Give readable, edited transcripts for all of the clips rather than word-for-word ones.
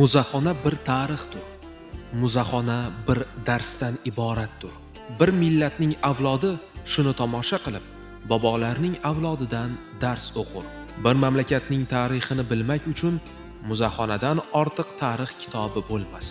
Muzaxona bir tarixdir. Muzaxona bir darsdan iboratdir. Bir millatning avlodi shuni tomosha qilib, bobolarning avlodidan dars o'qir. Bir mamlakatning tarixini bilmak uchun muzaxonadan ortiq tarix kitobi bo'lmas.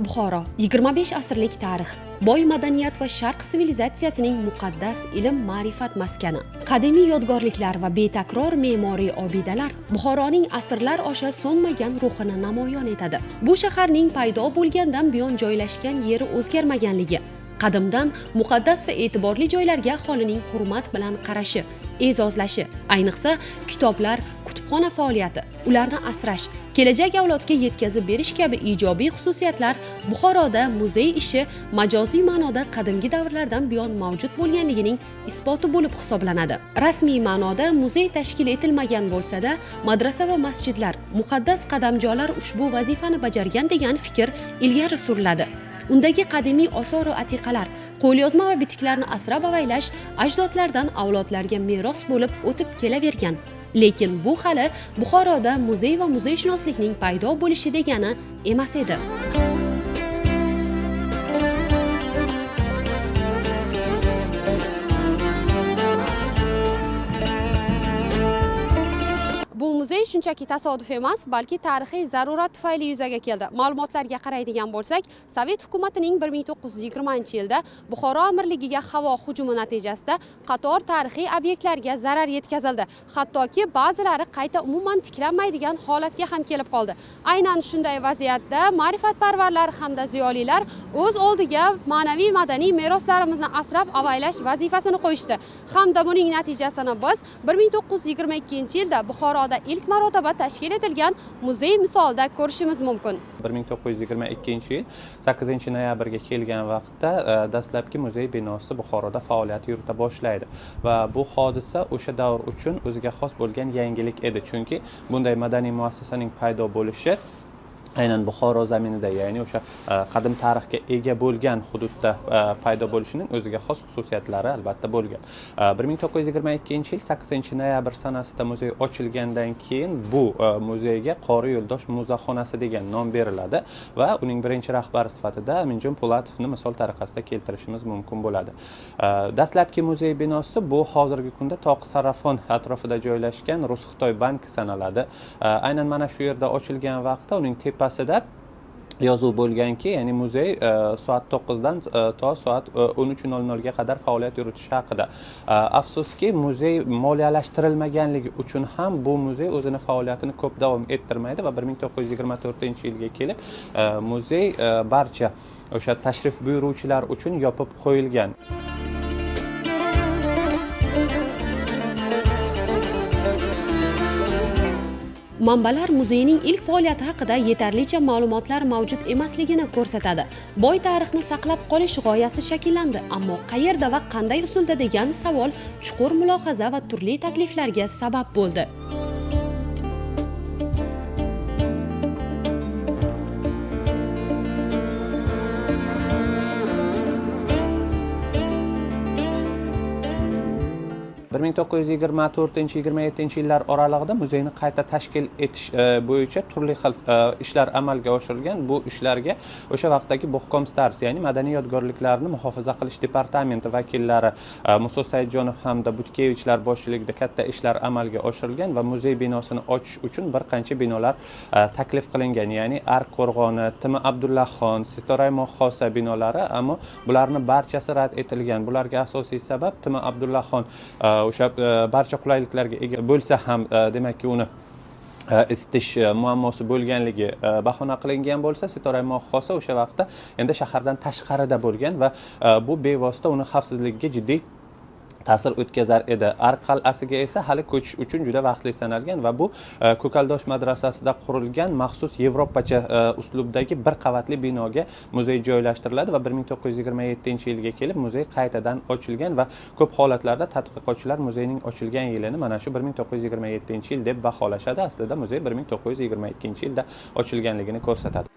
Buxoro 25 asrlik tarix, boy madaniyat va sharq sivilizatsiyasining muqaddas ilm ma'rifat maskani. Qadimiy yodgorliklar va betakror me'moriy obidalar Buxoroning asrlar osha so'nmagan ruhini namoyon etadi. Bu shaharning paydo bo'lgandan buyon joylashgan yeri o'zgarmaganligi, qadimdan muqaddas va e'tiborli joylarga aholining hurmat bilan qarashi, e'zozlashi, ayniqsa kitoblar, kutubxona faoliyati, ularni asrash, kelajak avlodga yetkazib berish kabi ijobiy xususiyatlar Buxoroda muzey ishi majoziy ma'noda qadimgi davrlardan buyon mavjud bo'lganligining isboti bo'lib hisoblanadi. Rasmiy ma'noda muzey tashkil etilmagan bo'lsa-da, madrasa va masjidlar, muqaddas qadamjolar ushbu vazifani bajargan degan fikr ilgari suriladi. Undagi qadimiy osoru atiqalar, qo'lyozma va bitiklarni asrab avaylash ajdodlardan avlodlarga meros bo'lib o'tib kelavergan. Lekin bu hali Buxoroda muzey va muzeyshunoslikning paydo bo'lishi degani emas edi. Bu muzey shunchaki tasodif emas, balki tarixiy zarurat tufayli yuzaga keldi. Ma'lumotlarga qaraydigan bo'lsak, Sovet hukumatining 1920-yilda Buxoro amirligiga havo hujumi natijasida qator tarixiy obyektlarga zarar yetkazildi. Hattoki ba'zilari qayta umuman tiklanmaydigan holatga ham kelib qoldi. Aynan shunday vaziyatda ma'rifatparvarlar hamda ziyolilar o'z oldiga ma'naviy madaniy meroslarimizni asrab avaylash vazifasini qo'yishdi. Hamda buning natijasini biz 1922-yilda Buxoroda ilk marotaba tashkil etilgan muzey misolida ko'rishimiz mumkin. 1922-yil 8 noyabrga kelgan vaqtda dastlabki muzey binosi Buxoroda faoliyat yurita boshlaydi va bu hodisa o'sha davr uchun o'ziga xos bo'lgan yangilik edi, chunki bunday madaniy muassasaning paydo bo'lishi aynan Buxoro zaminida, ya'ni o'sha qadim tarixga ega bo'lgan hududda paydo bo'lishining o'ziga xos xususiyatlari albatta bo'lgan. 1922-yil 8 noyabr sanasida muzey ochilgandan keyin bu muzeyga Qori Yo'ldosh muzaxonasi degan nom beriladi va uning birinchi rahbari sifatida Aminjon Po'latovni misol tariqasida keltirishimiz mumkin bo'ladi. Dastlabki muzey binosi bu hozirgi kunda Toq Sarafon atrofida joylashgan Rus-Xitoy banki sanaladi. Aynan mana shu yerda ochilgan vaqtda uning tepasida yozuv bo'lganki, ya'ni muzey soat 9 dan to soat 13:00 ga qadar faoliyat yuritishi haqida. Afsuski, muzey moliyalashtirilmaganligi uchun ham bu muzey o'zini faoliyatini ko'p davom ettirmaydi va 1924-yilga kelib muzey barcha o'sha tashrif buyuruvchilar uchun yopib qo'yilgan. Manbalar muzeyning ilk faoliyati haqida yetarlicha ma'lumotlar mavjud emasligini ko'rsatadi. Boy tarixni saqlab qolish g'oyasi shakllandi, ammo qayerda va qanday usulda degan savol chuqur mulohaza va turli takliflarga sabab bo'ldi. 1924-27 yillar oralig'ida muzeyni qayta tashkil etish bo'yicha turli xil ishlar amalga oshirilgan. Bu ishlarga o'sha vaqtdagi Buxkomstars, ya'ni madaniy yodgorliklarni muhofaza qilish departamenti vakillari Muso Saidjonov hamda Butkevichlar boshchiligida katta ishlar amalga oshirilgan va muzey binosini ochish uchun bir qancha binolar taklif qilingan, ya'ni Ark qo'rg'oni, Timi Abdullaxon, Sitorai Xosa binolari, ammo bularni barchasi rad etilgan. Bularga asosiy sabab Timi Abdullaxon o'sha barcha qulayliklarga ega bo'lsa ham, demakki uni isitish muammosi bo'lganligi bahona qilingan bo'lsa, Sitorai Xosa o'sha vaqtda endi shahardan tashqarida bo'lgan va bu bevosita uni xavfsizligiga jiddiy ta'sir o'tkazar edi. Ark qal'asiga esa hali ko'chish uchun juda vaqtli sanalgan va bu Ko'kaldosh madrasasida qurilgan maxsus yevropacha uslubdagi bir qavatli binoga muzey joylashtiriladi va 1927-yilga kelib muzey qaytadan ochilgan va ko'p holatlarda tadqiqotchilar muzeyning ochilgan yilini mana shu 1927-yil deb baholashadi. Aslida muzey 1922-yilda ochilganligini ko'rsatadi.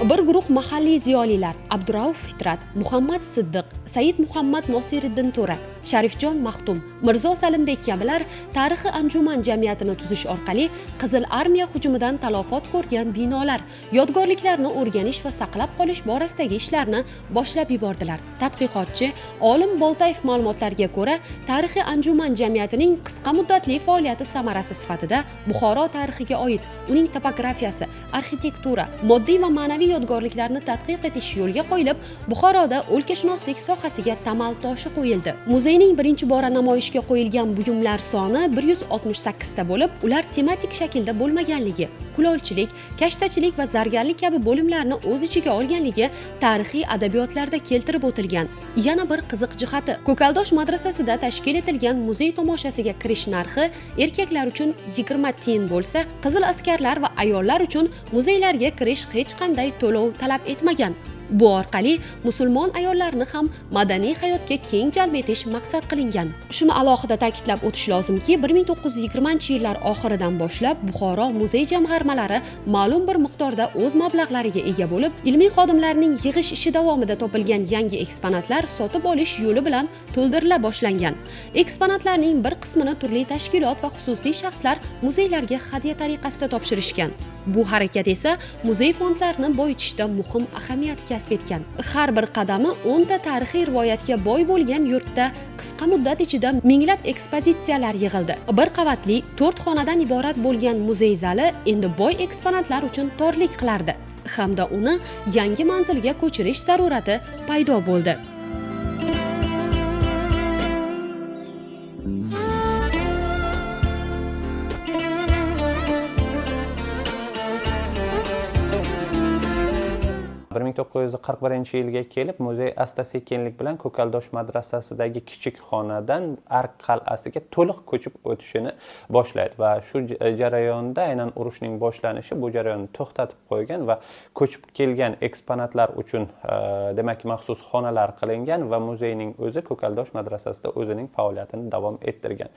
Bir guruh mahalliy ziyolilar Abdurauf Fitrat, Muhammad Siddiq, Said Muhammad Nosiriddin To'ra, Sharifjon Maxtum, Mirzo Salimbek kabilar tarixi anjuman jamiyatini tuzish orqali Qizil armiya hujumidan talofot ko'rgan binolar, yodgorliklarni o'rganish va saqlab qolish borasidagi ishlarni boshlab yubordilar. Tadqiqotchi Olim Boltayev ma'lumotlariga ko'ra, tarixi anjuman jamiyatining qisqa muddatli faoliyati samarasi sifatida Buxoro tarixiga oid uning topografiyasi, arxitektura, moddiy va ma'naviy yodgorliklarni tadqiq etish yo'lga qo'yilib, Buxoroda o'lkashunoslik sohasiga tamal toshi qo'yildi. Muzeyning birinchi bora namoyishga qo'yilgan buyumlar soni 168 ta bo'lib, ular tematik shaklda bo'lmaganligi, kulolchilik, kashtachilik va zargarlik kabi bo'limlarni o'z ichiga olganligi tarixiy adabiyotlarda keltirib o'tilgan. Yana bir qiziq jihati, Ko'kaldosh madrasasida tashkil etilgan muzey tomoshasiga kirish narxi erkaklar uchun 20 tiyin bo'lsa, qizil askarlar va ayollar uchun muzeylarga kirish hech qanday to'lov talab etmagan. Bu orqali musulmon ayollarni ham madaniy hayotga keng jalb etish maqsad qilingan. Shuni alohida ta'kidlab o'tish lozimki, 1920-yillar oxiridan boshlab Buxoro muzey jamg'armalari ma'lum bir miqdorda o'z mablag'lariga ega bo'lib, ilmiy xodimlarning yig'ish ishi davomida topilgan yangi eksponatlar sotib olish yo'li bilan to'ldirila boshlangan. Eksponatlarning bir qismini turli tashkilot va xususiy shaxslar muzeylarga hadya tariqasida topshirishgan. Bu harakat esa muzey fondlarini boyitishda muhim ahamiyat kasb etgan. Har bir qadami 10 ta tarixiy rivoyatga boy bo'lgan yurtda qisqa muddat ichida minglab ekspozitsiyalar yig'ildi. Bir qavatli 4 xonadan iborat bo'lgan muzey zali endi boy eksponatlar uchun torlik qilardi hamda uni yangi manzilga ko'chirish zarurati paydo bo'ldi. Bir 1941-yilga kelib muzey asta-sekinlik bilan Ko'kaldosh madrasasidagi kichik xonadan Ark qal'asiga to'liq ko'chib o'tishini boshlaydi va shu jarayonda aynan urushning boshlanishi bu jarayonni to'xtatib qo'ygan va ko'chib kelgan eksponatlar uchun demak maxsus xonalar qilingan va muzeyning o'zi Ko'kaldosh madrasasida o'zining faoliyatini davom ettirgan.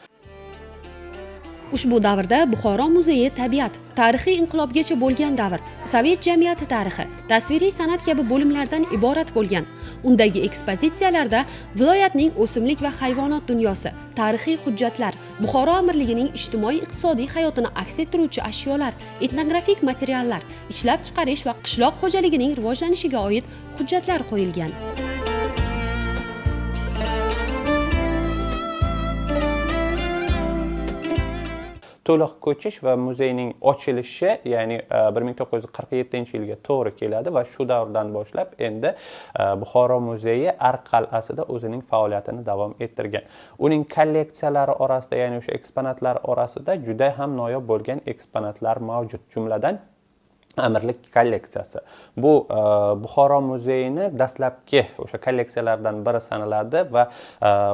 Ushbu davrda Buxoro muzeyi tabiat, tarixiy inqilobgacha bo'lgan davr, sovet jamiyati tarixi, tasviriy san'at kabi bo'limlardan iborat bo'lgan. Undagi ekspozitsiyalarda viloyatning o'simlik va hayvonot dunyosi, tarixiy hujjatlar, Buxoro amirligining ijtimoiy-iqtisodiy hayotini aks ettiruvchi ashyolar, etnografik materiallar, ishlab chiqarish va qishloq xo'jaligining rivojlanishiga oid hujjatlar qo'yilgan. To'liq ko'chish va muzeyning ochilishi, ya'ni 1947-yilga to'g'ri keladi va shu davrdan boshlab endi Buxoro muzeyi Ark qal'asida o'zining faoliyatini davom ettirgan. Uning kolleksiyalari orasida, ya'ni o'sha eksponatlar orasida juda ham noyob bo'lgan eksponatlar mavjud, jumladan Amirlik kolleksiyasi. Bu Buxoro muzeyini dastlabki o'sha kolleksiyalardan biri sanaladi va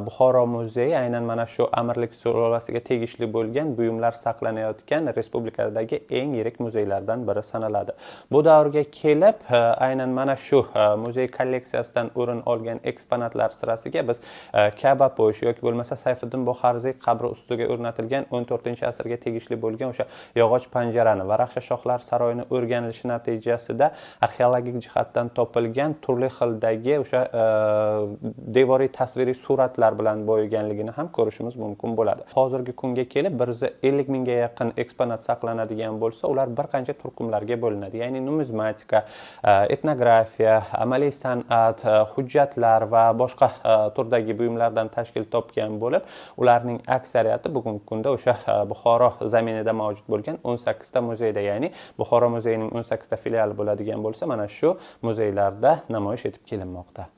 Buxoro muzeyi aynan mana shu Amirlik sulolasiga tegishli bo'lgan buyumlar saqlanayotgan respublikadagi eng yirik muzeylardan biri sanaladi. Bu davrga kelib aynan mana shu muzey kolleksiyasidan o'rin olgan eksponatlar sirasiga biz Ka'ba-po'sh yoki bo'lmasa Sayfiddin Buxarziy qabri ustiga o'rnatilgan 14-asrga tegishli bo'lgan o'sha yog'och panjarani va Raxsha shohlar saroyini o'rganilishi natijasida arxeologik jihatdan topilgan turli xildagi o'sha devoriy tasviriy suratlar bilan boyiganligini ham ko'rishimiz mumkin bo'ladi. Hozirgi kunga kelib 150 mingga yaqin eksponat saqlanadigan bo'lsa, ular bir qancha turkumlarga bo'linadi. Ya'ni numizmatika, etnografiya, amaliy san'at, hujjatlar va boshqa turdagi buyumlardan tashkil topgan bo'lib, ularning aksariyati bugungi kunda o'sha Buxoro zaminida mavjud bo'lgan 18 ta muzeyda, ya'ni Buxoro muzeyining 18 ta filiali bo'ladigan bo'lsa, mana shu muzeylarda namoyish etib kelinmoqda.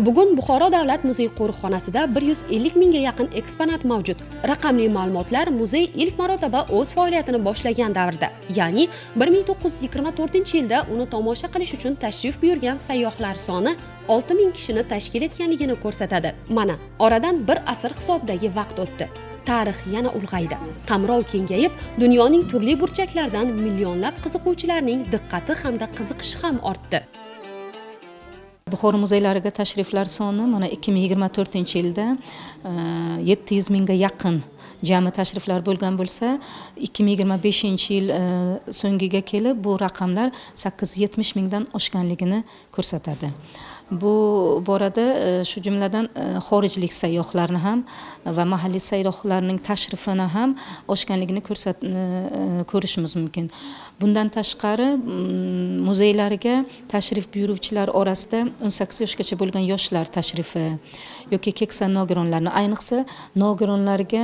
Bugun Buxoro davlat muzey qo'riqxonasida 150 mingga yaqin eksponat mavjud. Raqamli ma'lumotlar muzey ilk marotaba o'z faoliyatini boshlagan davrda, ya'ni 1924-yilda uni tomosha qilish uchun tashrif buyurgan sayyohlar soni 6000 kishini tashkil etganligini ko'rsatadi. Mana, oradan bir asr hisobidagi vaqt o'tdi. Tarix yana ulg'aydi. Qamrov kengayib, dunyoning turli burchaklaridan millionlab qiziquvchilarning diqqati hamda qiziqishi ham ortdi. Buxoro muzeylariga tashriflar soni mana 2024-yilda 700 mingga yaqin jami tashriflar bo'lgan bo'lsa, 2025-yil so'ngiga kelib bu raqamlar 870 mingdan oshganligini ko'rsatadi. Bu borada shu jumladan xorijlik sayyohlarni ham va mahalliy sayyohlarning tashrifini ham oshganligini ko'rishimiz mumkin. Bundan tashqari muzeylarga tashrif buyuruvchilar orasida 18 yoshgacha bo'lgan yoshlar tashrifi yoki keksa nogironlarni, ayniqsa nogironlarga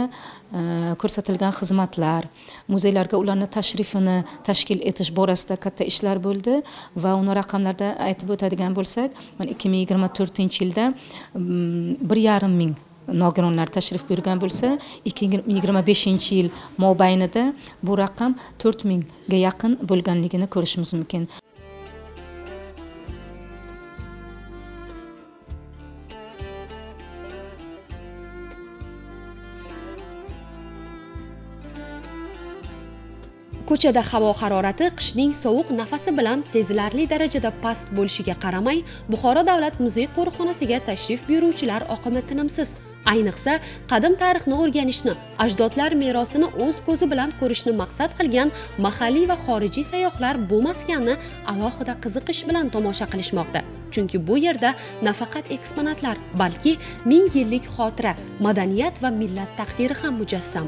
ko'rsatilgan xizmatlar, muzeylarga ularni tashrifini tashkil etish borasida katta ishlar bo'ldi va uni raqamlarda aytib o'tadigan bo'lsak, mana 2024-yilda 1,5 ming nogironlar tashrif buyurgan bo'lsa, 2025-yil mobaynida bu raqam 4 mingga yaqin bo'lganligini ko'rishimiz mumkin. Ko'chada havo harorati qishning sovuq nafasi bilan sezilarli darajada past bo'lishiga qaramay, Buxoro davlat muzey qo'riqxonasiga tashrif buyuruvchilar oqimi tinimsiz. Ayniqsa, qadim tarixni o'rganishni, ajdodlar merosini o'z ko'zi bilan ko'rishni maqsad qilgan mahalliy va xorijiy sayyohlar bu maskanni alohida qiziqish bilan tomosha qilishmoqda. Chunki bu yerda nafaqat eksponatlar, balki ming yillik xotira, madaniyat va millat taqdiri ham mujassam.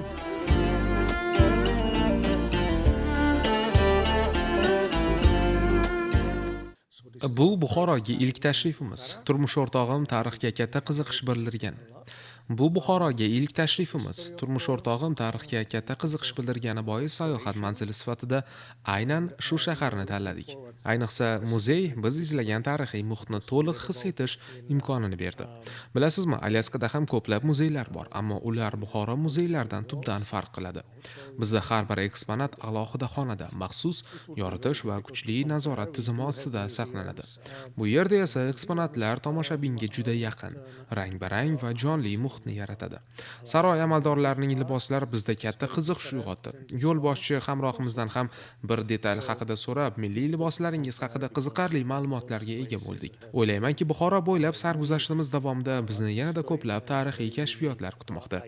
Bu Buxoroga ilk tashrifimiz. Turmush o'rtog'im tarixga katta qiziqish bildirgan. Bu Buxoroga ilk tashrifimiz. Turmush o'rtog'im tarixga katta qiziqish bildirgani bois sayohat manzili sifatida aynan shu shaharni tanladik. Ayniqsa muzey biz izlagan tarixiy muhitni to'liq his etish imkonini berdi. Bilasizmi, Alyaskada ham ko'plab muzeylar bor, ammo ular Buxoro muzeylaridan tubdan farq qiladi. Bizda har bir eksponat alohida xonada, maxsus yoritish va kuchli nazorat tizimi ostida saqlanadi. Bu yerda esa eksponatlar tomoshabinga juda yaqin, rang-barang va jonli muhitni yaratadi. Saroy amaldorlarining liboslari bizda katta qiziqish uyg'otdi. Yo'lboshchi hamrohimizdan ham bir detal haqida so'rab, milliy liboslaringiz haqida qiziqarli ma'lumotlarga ega bo'ldik. O'ylaymanki, Buxoro bo'ylab sarguzashtimiz davomida bizni yanada ko'plab tarixiy kashfiyotlar kutmoqda.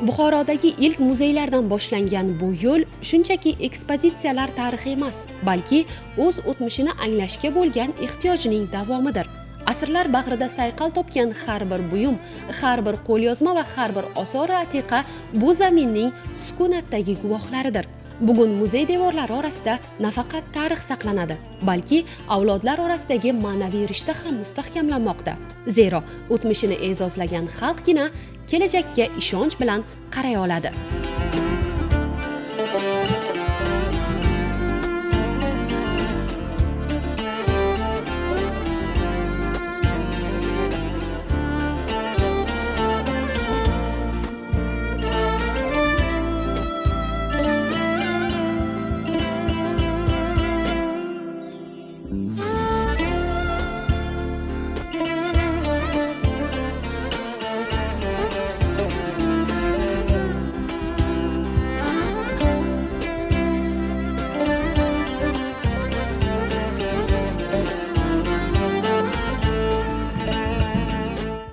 Buxorodagi ilk muzeylardan boshlangan bu yo'l shunchaki ekspozitsiyalar tarixi emas, balki o'z o'tmishini anglashga bo'lgan ehtiyojning davomidir. Asrlar bag'rida sayqal topgan har bir buyum, har bir qo'lyozma va har bir osori atiqa bu zaminning sukunatdagi guvohlaridir. Bugun muzey devorlari orasida nafaqat tarix saqlanadi, balki avlodlar orasidagi ma'naviy rishta ham mustahkamlanmoqda. Zero o'tmishini e'zozlagan xalqgina kelajakka ishonch bilan qaray oladi.